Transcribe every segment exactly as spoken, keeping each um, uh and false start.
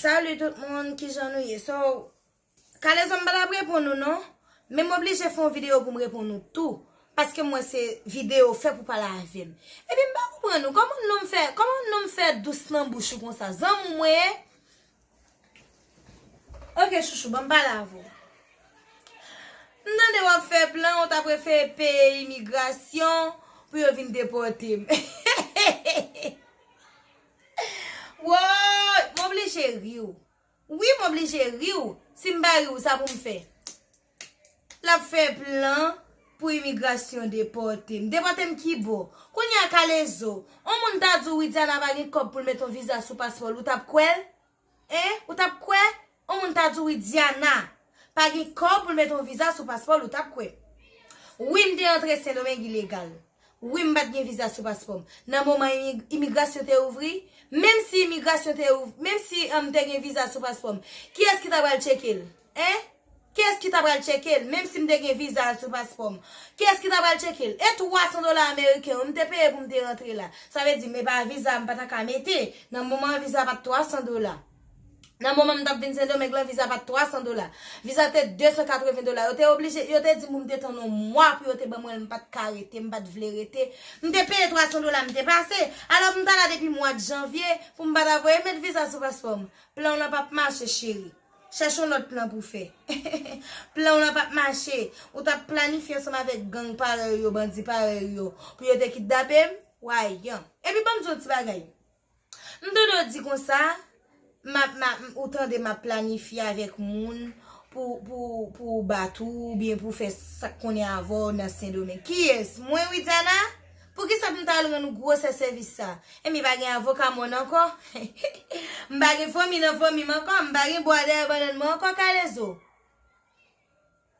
Salut tout moun, kijan nou ye? So, Kalezo, m pa t ap reponn ou non, men m oblije fè yon videyo pou m reponn ou tou, paske m wè se videyo fè pou pale avè m. Epi m pa konprann ou, kòman nonm fè, kòman nonm fè dous nan bouch ou konsa? Zanmi w mwen ye? Ok, chouchou, ban m pale avè w. M tande w ap fè plan, ou ta prefere peye imigrasyon pou yo vin depòte m. Woy, m oblije ri w. Wi, m oblije ri w. Si m pa ri w, sa pou m fè? L ap fè plan pou imigrasyon depòte m. Depòte m ki bò? Kounye a Kalezo, yon moun ta di w Widiana pa gen kòb pou l met yon viza sou paspò l, ou t ap kwè l? Hein? Ou t ap kwè? Yon moun ta di w Widiana pa gen kòb pou l met yon viza sou paspò l, ou t ap kwè? Wi, m te antre Sendomeng ilegal. Wi, m pa t gen viza sou paspò m. Nan moman imi-, imigrasyon te ouvri, menm si imigrasyon te ouvri, menm si m te gen viza sou paspò m, kiyès ki ta pral tcheke l? Hein? Kiyès ki ta pral tcheke l, menm si m te gen viza sou paspò m? Kiyès ki ta pral tcheke l? E twa san dola ameriken yo, m te peye pou m te rantre la. Sa vle di, men pa viza m pa ta ka mete. Nan moman an, viza pa t twa san dola. Nan moman m t ap vin Sendomeng lan, viza pa t twa san dola. Viza te de san katreven dola. Yo te oblije, yo te di m pou m te tann yon mwa pou yo te ban mwen l, m pa t ka rete, m pa t vle rete. M te peye twa san dola, m te pase. Alò, m t ala depi mwa janvye pou m pa ta voye met viza sou paspò m. Plan w lan p ap mache, cheri. Chèche yon lòt plan pou fè. Plan w lan p ap mache. Ou t ap planifye ansanm avèk gang parèy yo, bandi parèy yo, pou yo te kidnape m? Wayan. Epi ban m di w yon ti bagay. M tande w di konsa, m ap, m ap, ou tande m ap planifye avèk moun pou, pou, pou bat ou, oubyen pou fè sa k konnen avè w nan Sendomeng. Kiyès? Mwen, Widiana? Poukisa pou m ta al rann ou gwosè sèvis sa? Enben, pa gen avoka mòn ankò. M pa gen fanmi nan fanmi m ankò. M pa gen bwa dèyè bannann mwen ankò, Kalezo.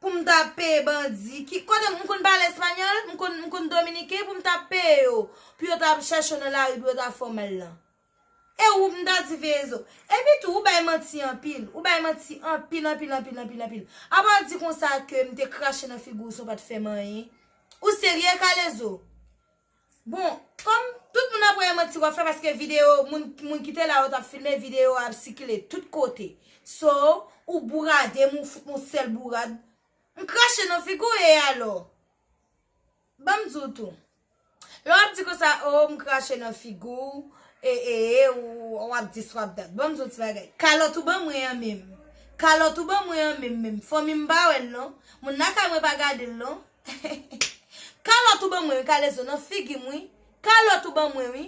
Pou m ta peye bandi. Ki, kote m konn pale espanyòl, m konn, m konn dominiken, pou m ta peye yo. Pou yo ta chèche w nan lari, pou yo ta fè w mal lan. E ou, m ta di veye zo. Epi tou, ou bay manti anpil. Ou bay manti anpil, anpil, anpil, anpil, anpil. Apa w di konsa ke m te krache nan figi w san w pa t fè m anyen? Ou serye, Kalezo? Bon, kòm tout moun ap wè e manti w ap fè, paske videyo, moun, moun ki te la yo t ap filme, videyo a ap sikile tout kote. So, ou bourade m, ou fout m yon sèl bourad. M krache nan figi w e alò? Ban m di w tou. Lè w ap di konsa, o, m krache nan figi w, e, e, e, ou, w ap di sa w ap dat. Ban m di w ti bagay. Kalòt ou ban mwen an menm. Kalòt ou ban mwen an menm, menm. Fanmi m pa wè l non. Moun lakay mwen pa gade l non. Kalòt ou ban mwen wi, Kalezo, nan figi m wi. Kalòt ou ban mwen wi.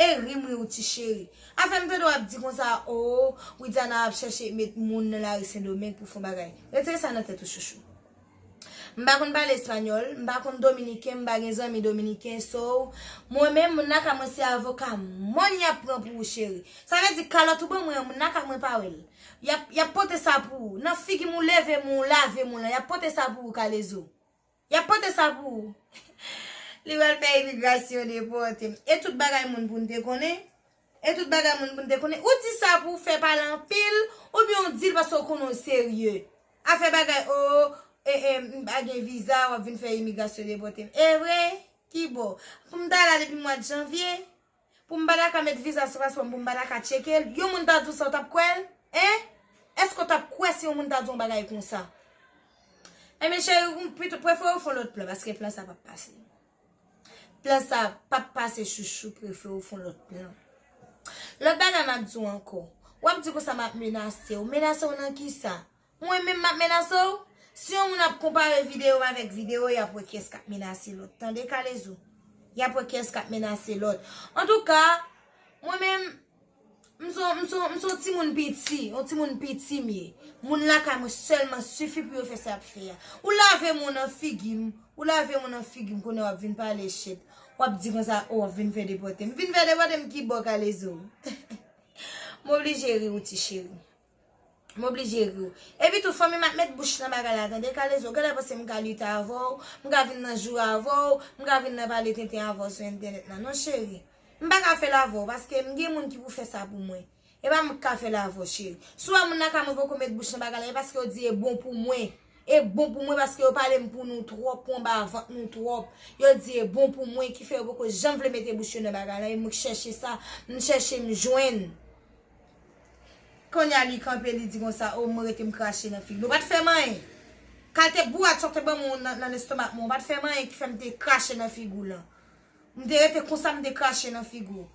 E ri m ri w ti cheri. Afè m tande w ap di konsa, o, Widiana ap chèche met moun nan lari Sendomeng pou fè yon bagay. Retire sa nan tèt ou, chouchou. M pa konn pale espanyòl, m pa konn dominiken, m pa gen zanmi dominiken, so, mwen menm, moun lakay mwen se avoka mòn y ap pran pou ou, cheri. Sa vle di, kalòt ou ban mwen an, moun lakay mwen pa wè l. Y ap, y ap pote sa pou ou. Nan figi m ou leve m ou lave m ou lan, y ap pote sa pou ou, Kalezo. Y ap pote sa pou ou. Li pral fè imigrasyon depòte m. E tout bagay moun pou n te konnen. E tout bagay moun pou n te konnen. Ou di sa pou w fè pale anpil, oubyen w di l paske w konnen w serye. Afè bagay, o, e, e, m pa gen viza, w ap vin fè imigrasyon depòte m. E vre? Ki bò? Pou m ta la depi mwa janvye? Pou m pa ta ka met viza sou paspò m, pou m pa ta ka tcheke l, yon moun ta di w sa, w t ap kwè l? Hein? Èske w t ap kwè si yon moun ta di w yon bagay konsa? Enben, cheri, ou pito prefere w fè yon lòt plan, paske plan sa p ap pase. Plan sa p ap pase, chouchou, prefere w fè yon lòt plan. Lòt bagay m ap di w ankò, w ap di konsa m ap menase w. Menase w nan kisa? Mwen menm m ap menase w? Si yon moun ap konpare videyo m avèk videyo, y ap wè kiyès k ap menase lòt. Tande, Kalezo? Y ap wè kiyès k ap menase lòt. Antouka, mwen menm, m se yon, m se yon, m se yon timoun piti, yon timoun piti m ye. Moun lakay mwen sèlman sifi pou yo fè sa y ap fè a. Ou lave m nan figi m, ou lave m nan figi m, kounye a w ap vin pale shit. W ap di konsa, o, w ap vin fè depòte m. Vin fè depòte m ki bò, Kalezo? M oblije ri w, ti cheri. M oblije ri w. Epi tou, fanmi m ap met bouch nan bagay la, tande, Kalezo. Genlè panse m ka lite avè w, m ka vin nan jou avè w, m ka vin nan pale tenten avè w sou entènèt la. Non, cheri. M pa ka fè l avè w, paske m gen moun ki pou fè sa pou mwen. E pa mwen k ka fè l avè w, cheri. Si w wè moun lakay mwen poko met bouch nan bagay la, e paske yo di e bon pou mwen. E bon pou mwen paske yo pale m pou nou twòp, pou anba vant nou twòp. Yo di e bon pou mwen ki fè yo poko janm vle mete bouch yo nan bagay la. E mwen k chèche sa, m chèche m jwenn. Kounye a li kanpe, li di konsa, o, mwen rete m krache nan figi l. Ou pa t fè m anyen. Kalte bourat sa w te ban mwen nan, nan lestomak mwen, ou pa t fè m anyen ki fè m te krache nan figi w lan. M te rete konsa, m te krache nan figi w.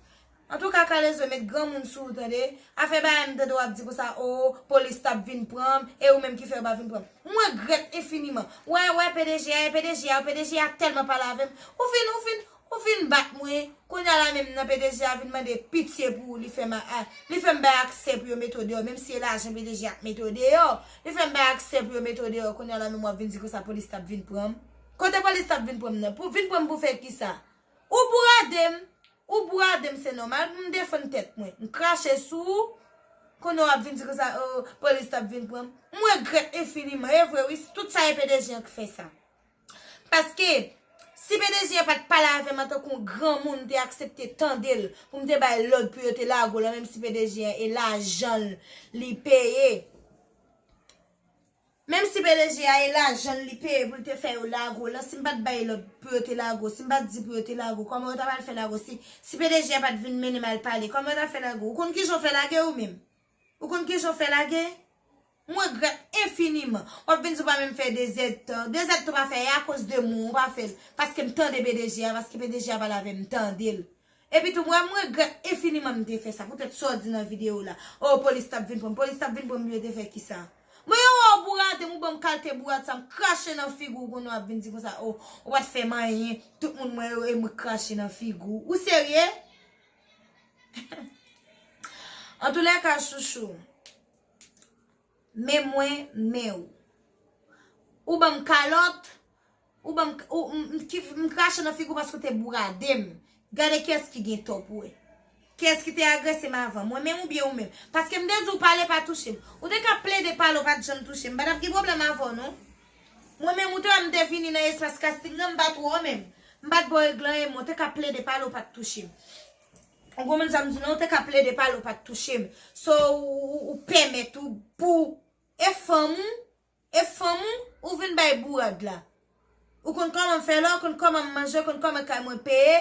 Antouka, Kalezo, met granmoun sou ou, tande. Afè bagay m tande w ap di konsa, o, polis t ap vin pran m, e ou menm ki fè yo pa vin pran m. M regrèt enfiniman. Wè, wè, P D G a, e P D G a, P D G a tèlman pale avè m. Ou vin, ou vin, ou vin bat mwen. Kounye a la menm nan P D G a vin mande pitye pou ou, li fè m a, a, li fè m bay aksè pou yo mete w deyò, menm si e lajan P D G a k mete w deyò. Li fè m bay aksè pou yo mete w deyò. Kounye a la menm w ap vin di konsa polis t ap vin pran m. Kote polis t ap vin pran m nan? Pou vin pran m pou fè kisa? Ou bourade m. Ou bourade m, se nòmal pou m defann tèt mwen. M krache sou ou. Kounye a w ap vin di konsa, o, polis t ap vin pran m. M regrèt enfiniman. E vre, wi, tout sa e P D G a k fè sa. Paske, si P D G a pa t pale avè m antanke yon granmoun, m te aksepte tande l pou m te bay lòd pou yo te lage w lan, menm si P D G a e lajan l li peye. Menm si P D G a e lajan l li peye pou l te fè yo lage w lan, si m pa t bay lòd pou yo te lage w, si m pa t di pou yo te lage w, kòman yo ta pral fè lage w? Si, si P D G a pa t vin mennen m al pale, kòman yo ta fè lage w? Ou konn kijan w fè lage ou menm? Ou konn kijan w fè lage? M regrèt enfiniman. W ap vin di w pa menm fè de zèdtan. De zèdtan w pa fè, e akoz de mwen w pa fè l. Paske m tande P D G a, paske P D G a pale avè m, m tande l. Epi tou, mwen, m regrèt enfiniman m te fè sa, poutèt sa w di nan videyo w la. O, polis t ap vin pran m, polis t ap vin pran m, yo te fè kisa? Mwen, yo wè w bourade m, ou ban m kalte bourad sa, m krache nan figi w, kounye a w ap vin di konsa, o, ou pa t fè m anyen, tout moun mwen yo, e mwen k krache nan figi w. Ou serye? Antoulèka, chouchou, men mwen, men ou. Ou ban m kalòt, ou ban m, ou, m, m, ki, m krache nan figi w paske w te bourade m. Gade kiyès ki gen tò pou wè. Kiyès ki te agrese m avan, mwen menm oubyen ou menm? Paske m te di w pale pa touche m. Ou te ka plede pale, w pa t janm touche m. M pa t ap gen pwoblèm avè w, non. Mwen menm, ou te wè m te vini nan espas kasting nan, m pa t wè w menm. M pa t ba w regle anyen, men w te ka plede pale, w pa t touche m. Ou konprann sa m di w lan? Ou te ka plede pale, w pa t touche m. So, ou, ou, ou pèmèt ou pou e fanm ou, e fanm ou, ou vin bay bourad la. Ou konn kòman m fè la, ou konn kòman m manje, ou konn kòman kay mwen peye,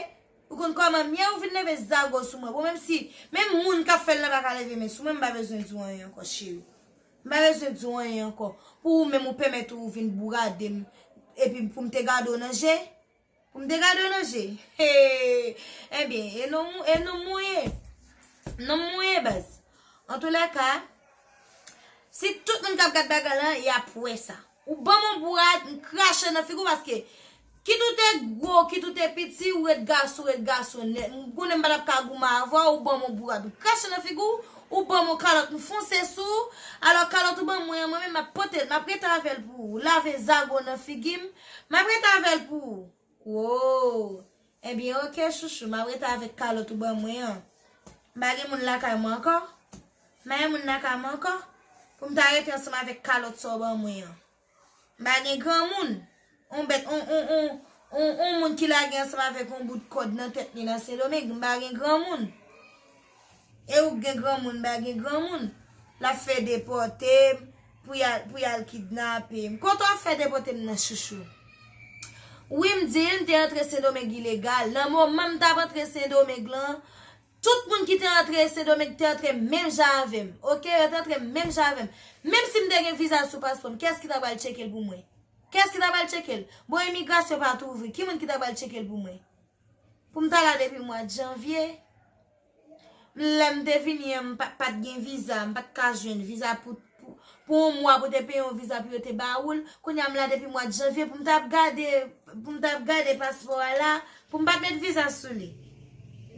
ou konn kòman m ye, ou vin leve zago sou mwen. Bon, menm si, menm moun k ap fè l nan pa ka leve men sou mwen, m pa bezwen di w anyen ankò, cheri. M pa bezwen di w anyen ankò. Pou ou menm, ou pèmèt ou vin bourade m, epi pou m te gade w nan je, pou m te gade w nan je. Hey! Ebyen, e non, e non mwen ye. Non mwen ye, baz. Antoulèka, si tout moun k ap gad bagay lan, y ap wè sa. Ou ban m yon bourad, m krache nan figi w paske kit ou te gwo, kit ou te piti, ou ret gason, ou ret gason nèt. M konnen m pa t ap ka goumen avè w, ou ban m yon bourad, m krache nan figi w, ou ban m yon kalòt, m fonse sou ou. Alò, kalòt ou ban mwen an, mwen menm, m ap pote l, m ap rete avè l pou ou. Lave zago nan figi m, m ap rete avè l pou ou. Wo! Ebyen, oke, chouchou, m ap rete avèk kalòt ou ban mwen an. M pa gen moun lakay mwen ankò. M pa gen moun lakay mwen ankò. Pou m ta rete ansanm avèk kalòt sa w ban mwen an. M pa gen granmoun. On bèt, on, on, on, on, on moun ki lage ansanm avèk on bout kòd nan tèt li nan Sendomeng. M pa gen granmoun. E ou k gen granmoun, m pa gen granmoun. L ap fè depòte m, pou y al, pou y al kidnape m. Kote w ap fè depòte m nan, chouchou? Wi, m di l, m te antre Sendomeng ilegal. Nan moman m t ap antre Sendomeng lan, tout moun ki te antre Sendomeng te antre menm jan avè m. Oke, yo te antre menm jan avè m. Menm si m te gen viza sou paspò m, kiyès ki ta pral tcheke l pou mwen? Kiyès ki ta pral tcheke l? Bon, imigrasyon pa t ouvri. Ki moun ki ta pral tcheke l pou mwen? Pou m ta la depi mwa janvye. Lè m te vini an, m pa, pa t gen viza, m pa t ka jwenn viza pou, pou, pou yon mwa pou te peye yon viza pou yo te ba ou l. Kounye a m la depi mwa janvye pou m t ap gade, pou m t ap gade paspò a la, pou m pa t met viza sou li.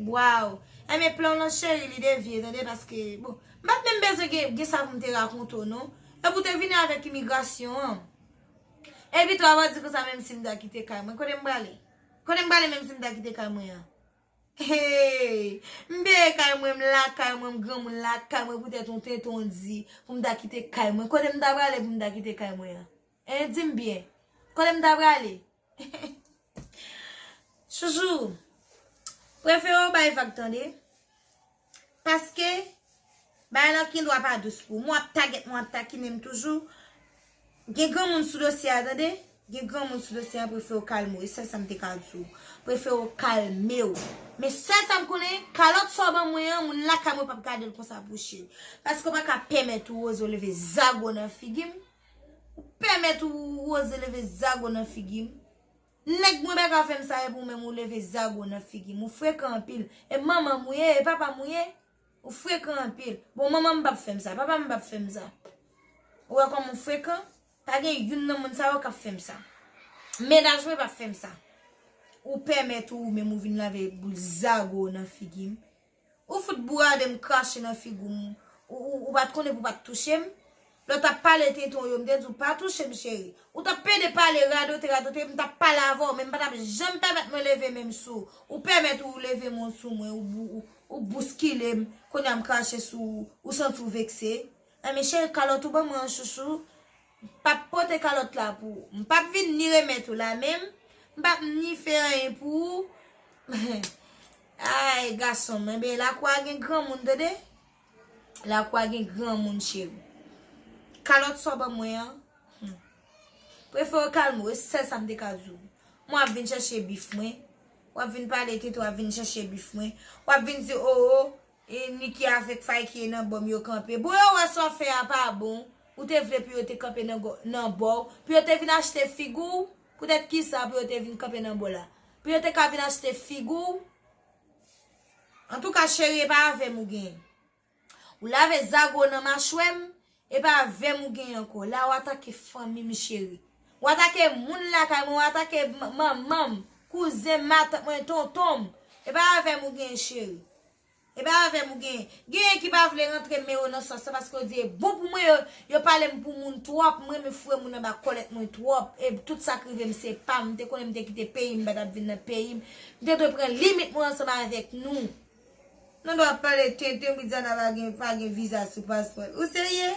Waw! Enben plan w lan cheri, li devye, tande, paske, bon, m pa t menm bezwen gen, gen sa pou m te rakonte w, non. E pou te vini avèk imigrasyon an. Epi tou, w ap di konsa, menm si m ta kite kay mwen, kote m prale? Kote m prale menm si m ta kite kay mwen an? Hey! M peye kay mwen, m lakay mwen, m granmoun lakay mwen, poutèt yon tenten w di pou m ta kite kay mwen. Kote m ta prale pou m ta kite kay mwen an? Hein, di m byen. Kote m ta prale? Chouchou, prefere w bay vag, tande. Paske bagay lan gendwa pa dous pou ou. Mwen ap tagèt, mwen ap takinen m toujou. Gen granmoun sou dosye a, tande. Gen granmoun sou dosye a, prefere w kalme w. E sèl sa m te ka di w. Prefere w kalme w. Men sèl sa m konnen, kalòt sa w ban mwen an, moun lakay mwen p ap gade l konsa pou cheri. Paske w pa ka pèmèt ou oze w leve zago nan figi m. Ou pèmèt ou oze leve zago nan figi m. Nèg mwen pa ka fè m sa, epi ou menm ou leve zago nan figi m. Ou frekan anpil. E manman m ou ye, e papa m ou ye. Ou frekan anpil. Bon, manman m p ap fè m sa, papa m p ap fè m sa. Ou wè kòman ou frekan? Pa gen youn nan moun sa yo k ap fè m sa. Mennaj mwen p ap fè m sa. Ou pèmèt ou menm ou vin lave boul zago nan figi m. Ou fout bourade m, krache nan figi w. Ou, ou, ou pa t konnen pou w pa t touche m. Lè w t ap pale tenten w yo, m te di w pa touche m, cheri. Ou t ap pede pale, radote, radote, m t ap pale avè w, men m pa t ap janm pèmèt mwen leve men m sou ou. Ou pèmèt ou leve men w sou mwen, ou, ou, ou, ou bouskile m, kounye a m krache sou ou, ou santi w vekse. Enben, cheri, kalòt ou ban mwen an, chouchou. M p ap pote kalòt la pou ou. M p ap vin ni remèt ou la menm. M p ap ni fè anyen pou ou. Ay, gason m, enben, lakou a gen granmoun, tande. Lakou a gen granmoun, cheri. Kalòt sa w ban mwen an, hmm. Prefere w kalme w, e sèl sa m te ka di w. Mwen w ap vin chèche bif mwen. W ap vin pale tenten, w ap vin chèche bif mwen. W ap vin di, o, o, e Niki avèk Fayki e nan bò m yo kanpe. Bon, yo wè sa w fè a pa bon. Ou te vle pou yo te kanpe nan gò-, nan bò w. Pou yo te vin achte figi w. Poutèt kisa pou yo te vin kanpe nan bò la? Pou yo te ka vin achte figi w. Antouka, cheri, e pa avè m ou genyen. Ou lave zago nan machwè m, e pa avè m ou genyen ankò. La, w atake fanmi m, cheri. W atake moun lakay mwen, w atake m-, manman m, kouzen m, matant mwen, tonton m. E pa avè m ou genyen, cheri. E pa avè m ou genyen. Genyen ki pa vle rantre men yo nan sòs la paske yo di e bon pou mwen, yo, yo pale m pou moun twòp. M renmen foure moun anba kòlèt mwen twòp. E tout sa k rive m se pa m. M te konnen m te kite peyi m, m pa t ap vin nan peyi m. M te dwe pran limit mwen ansanm avèk nou. Nou dwe ap pale tenten, Widiana pa gen, pa gen viza sou paspò l. Ou serye?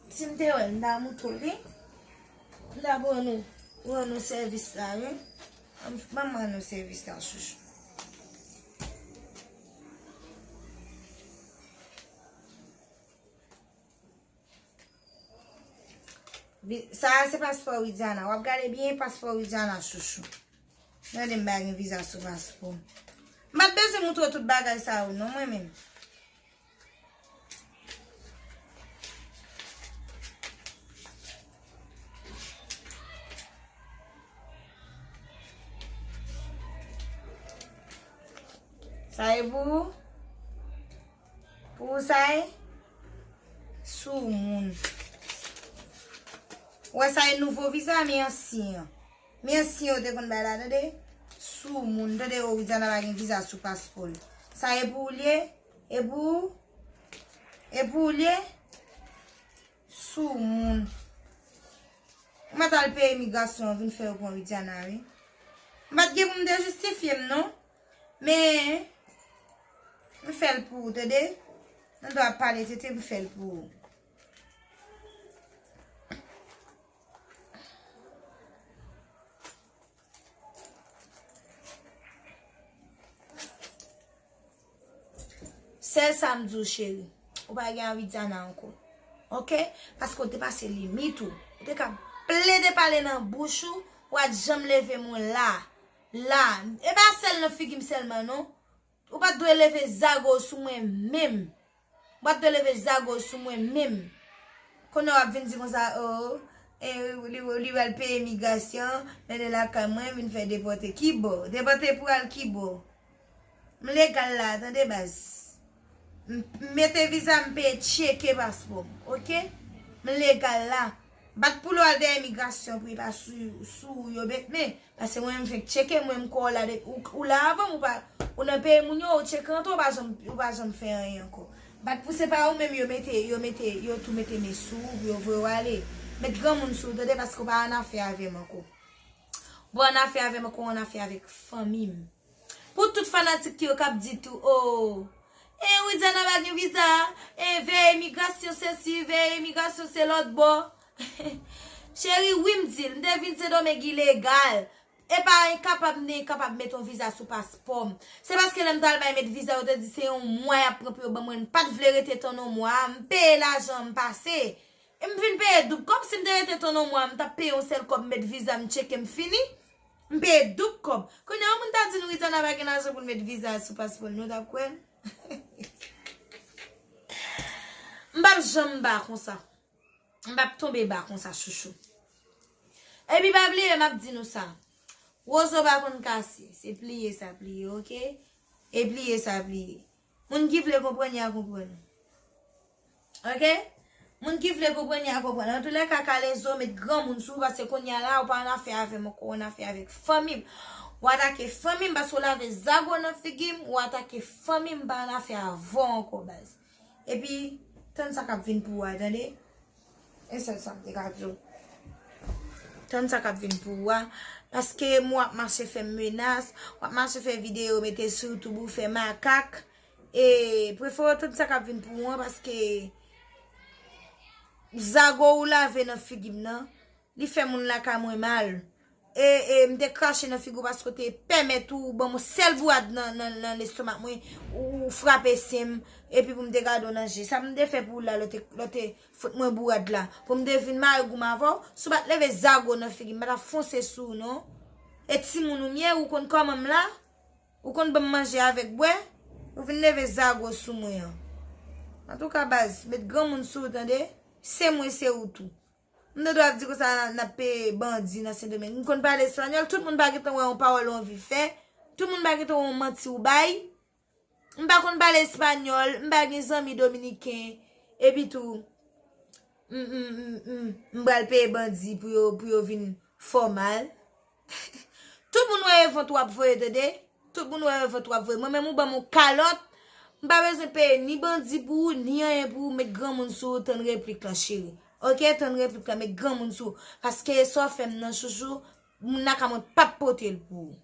Si m te wè l, m ta moutre w li. M ta ban nou, ban nou sèvis la, wi. Ban m, ban m ban nou sèvis la, chouchou. Vi-, sa a se paspò Widiana. W ap gade byen paspò Widiana, chouchou. Gade m pa gen viza sou paspò. M pa t bezwen moutre w tout bagay sa yo, non, mwen menm. Sa e pou ou? Pou ou sa e? Soumoun. Ou wè sa e nouvo viza, men ansyen an. Men ansyen yo te konn bay la, tande? Soumoun, tande, o, Widiana pa gen viza sou paspò l. Sa e pou ou l ye? E pou ou? E pou ou l ye? Soumoun. Ou mèt al peye imigrasyon an vin fè yo pran Widiana, wi. M pa t gen pou m te jistifye m, non. Men, m fè l pou ou, tande? Nan dwa pale tete, m fè l pou ou. Sèl sa m di w, cheri. Ou pa gen a Widiana ankò. Oke? Paske w te pase limit ou. Ou te ka plede pale nan bouch ou, ou pa t janm leve men w la. La. E pa sèl nan figi m sèlman, non. Ou pa t dwe leve zago sou mwen menm. Ou pa t dwe leve zago sou mwen menm. Kounye a w ap vin di konsa, o, e, li, li pral peye imigrasyon, mennen lakay mwen, vin fè depòte. Kibò? Depòte pou al kibò? M legal la, tande baz. M, m mete viza, m peye tcheke paspò m, oke? M legal la. Bat pou l al dèyè imigrasyon pou li pa sou, sou ou yo bet men. Paske mwen menm fenk tcheke, mwen m kwè w la de, ou, ou la avan m, ou pa, ou nan peyi moun yo, ou tcheke antre, ou pa janm, ou pa janm fè anyen ankò. Bat pou se pa ou menm yo mete, yo mete, yo tou mete men sou ou, pou yo voye w ale. Met granmoun sou ou, tande, paske w pa annafè avè m ankò. Ou pa annafè avè m ankò, ou annafè avèk fanmi m. Pou tout fanatik yo k ap di tou, o, e Widiana pa gen viza, e veye imigrasyon sesi, veye imigrasyon se lòt bò. Cheri, wi m di l, m te vin Sendomeng ilegal. E pa enkapab, m te enkapab met yon viza sou paspò m. Se paske lè m t al bay met viza, yo te di se yon mwa y ap pran pou yo ban mwen. M pa t vle rete tann yon mwa, m peye lajan, m pase. E m vin peye doub kòb. Si m te rete tann yon mwa, m t ap peye yon sèl kòb, m met viza, m tcheke, m fini. M peye doub kòb. Kounye a, yon moun ta di nou Rizana pa gen lajan pou l met viza sou paspò l, nou t ap kwè l? M p ap janm ba konsa. M p ap tonbe ba konsa, chouchou. Epi pa bliye, m ap di nou sa. Wozo pa konn kase. Se pliye sa pliye, oke? E pliye sa pliye. Moun ki vle konprann, y a konprann. Oke? Moun ki vle konprann, y a konprann. Antoulèka, Kalezo, met granmoun sou ou, paske kounye a la, ou pa annafè avè m ankò, ou annafè avèk fanmi m. Ou atake fanmi m, paske ou lave zago nan figi m, ou atake fanmi m, m pa annafè avè w ankò, baz. Epi, tann sa k ap vin pou ou a, tande? E sèl sa m te ka di w. Tann sa k ap vin pou ou a. Paske m w ap mache fè m menas, w ap mache fè videyo, mete sou YouTube ou fè makak. E prefere w tann sa k ap vin pou ou an, paske zago ou lave nan figi m nan, li fè moun lakay mwen mal. E, e m te krache nan figi w paske w te pèmèt ou ban m yon sèl bourad nan, nan, nan lestomak mwen, ou, ou frape sen m, epi pou m te gade w nan je. Sa m te fè pou ou la, lè w te, lè w te fout mwen bourad la. Pou m te vin mare gou m avè w, si w pa t leve zago nan figi m, m pa t ap fonse sou ou non. E timoun ou m ye, ou konn kòman m la? Ou konn ban m manje avèk bwè? Ou vin leve zago sou mwen an. Antouka, baz, met granmoun sou ou, tande? Se mwen, se ou tou. M te dwe ap di konsa n ap peye bandi nan Sendomeng. M konn pale espanyòl, tout moun pa gentan wè yon pawòl ou anvi fè. Tout moun pa gentan wè yon manti ou bay. M pa konn pale espanyòl, m pa gen zanmi dominiken. Epi tou, m, m, m, m, m pral peye bandi pou yo, pou yo vin fòmal. Tout moun wè e vant w ap voye, tande? Tout moun wè e vant w ap voye. Mwen menm ou ban m yon kalòt, m pa bezwen peye ni bandi pou ou, ni anyen pou ou, met granmoun sou ou, tann replik lan, cheri. Oke, tann replik lan, met granmoun sou ou. Paske sa w fè m nan, chouchou, moun lakay mwen p ap pote l pou ou.